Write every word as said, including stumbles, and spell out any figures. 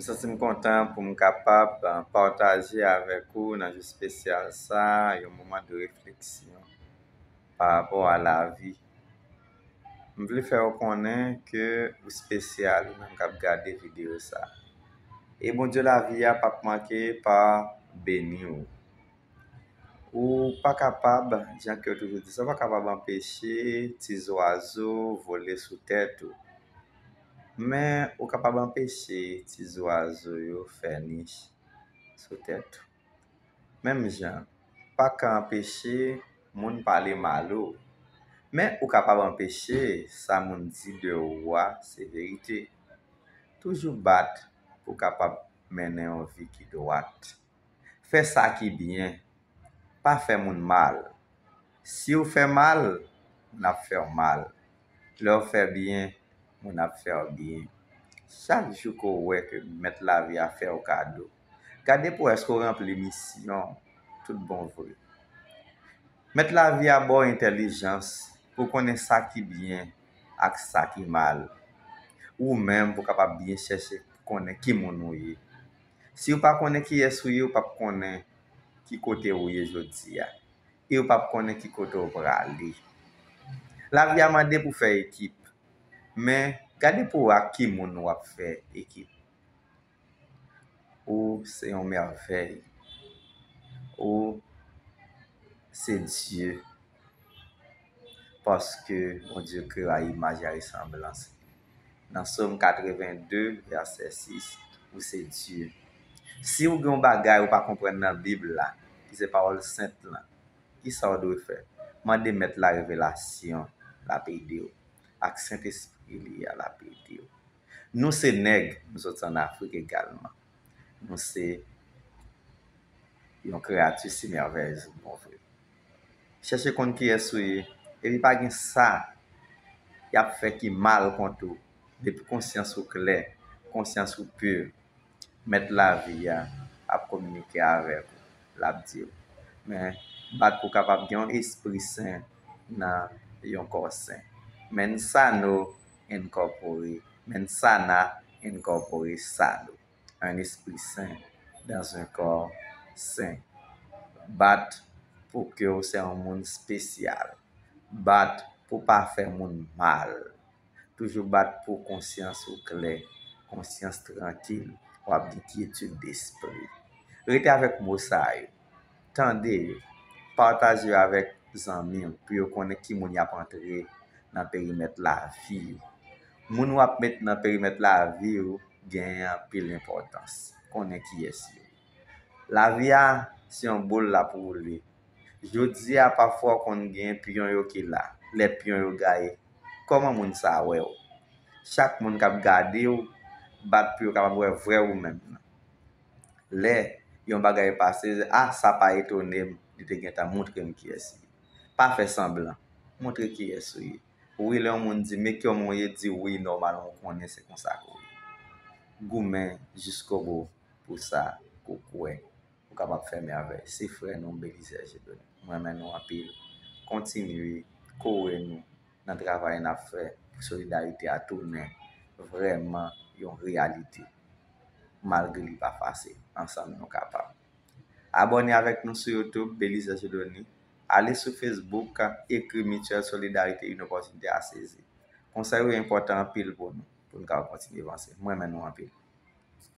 Santi m kontan pou m kapab, uh, pataje avèk ou nan jou espesyal sa, yon moman de refleksyon pa rapò a lavi. M vle fè w konnen ke ou espesyal, ou menm k ap gade videyo sa. E Bondye lavi a p ap manke pa beni w. Ou pa kapab, jan ke yo toujou di sa, ou pa kapab anpeche ti zwazo vole sou tèt ou. Men ou kapab anpeche ti zwazo yo fè nich sou tèt ou. Menm jan, pa ka anpeche moun pale mal ou. Men ou kapab anpeche sa moun di de ou a se verite. Toujou bat pou w kapab mennen yon vi ki dwat. Fè sa ki byen. Pa fè moun mal. Si w fè mal, moun ap fè w mal. Lè w fè byen, moun ap fè w byen. Chak jou ke w wè ke Mèt lavi a fè w kado, gade pou wè èske w ranpli misyon w tout bon vre. Mèt lavi a ba w entèlijans pou w konnen sa ki byen ak sa ki mal. Ou menm pou w kapab byen chèche konnen ki moun ou ye. Si w pa konnen kiyès ou ye, w p ap konnen ki kote ou ye jodi a. E w p ap konnen ki kote w prale. Lavi a mande pou fè ekip. Men, gade pou w ak ki moun w ap fè ekip. Ou se yon mèvèy. Ou se Dye. Paske Bondye kreye w a imaj e a resanblans li. Nan Sòm katreven de, vèsè sis, ou se Dye. Si w gen yon bagay ou pa konprann nan Bib la, ki se pawòl sent lan, kisa w dwe fè? Mande Mèt la revelasyon, l ap ede w. Ak Sentespri li a, l ap ede w. Nou se nèg, nou soti ann Afrik egalman. Nou se yon kreyati si mèvèyez, bon vre. Chèche konn kiyès ou ye, epi pa gen sa y ap fè ki mal kont ou, depi konsyans ou klè, konsyans ou pi, Mèt lavi a ap kominike avèk ou, l ap di w. Men, bat pou w kapab gen yon espri sen nan yon kò sen. Mensano in corpore, mensana in corpore sano. Un esprit sain dans un corps sain. Bat pou ke w se yon moun espesyal. Bat pou pa fè moun mal. Toujou bat pou konsyans ou klè, konsyans trankil, w ap gen kyetid despri. Rete avèk mo sa yo. Tande yo. Pataje yo avèk zanmi w pou yo konnen ki moun y ap antre nan perimèt lavi w. Moun w ap met nan perimèt lavi w genyen anpil enpòtans. Konnen kiyès yo ye. Lavi a se yon boul l ap woule. Jodi a, pafwa w konn gen pyon yo ki la. Lè pyon yo gaye, kòman moun sa a wè w? Chak moun k ap gade w, bat pou yo kapab wè vrè ou menm nan. Lè yon bagay pase, a, sa pa etone m, li te gentan montre m kiyès li ye. Pa fè sanblan. Montre kiyès ou ye. Wi, lè yon moun di, men kòman w ye, di wi, nòmalman, ou konnen se konsa ke w ye. Goumen jiskobou pou sa ke w kwè ou kapab fè mèvèy. Se frè nou, Belizaire Dieudonné. Mwen renmen nou anpil. Kontinye kore nou nan travay n ap fè pou solidarite a tounen vrèman yon reyalite. Malgre li pa fasil, ansanm nou kapab. Abòne avèk nou sou YouTube, Belizaire Dieudonné. Ale sou Facebook, ekri Mutuelle Solidarité, une opportunité à saisir. Konsèy yo enpòtan anpil pou nou, pou nou kapab kontinye vanse. Mwen renmen nou anpil.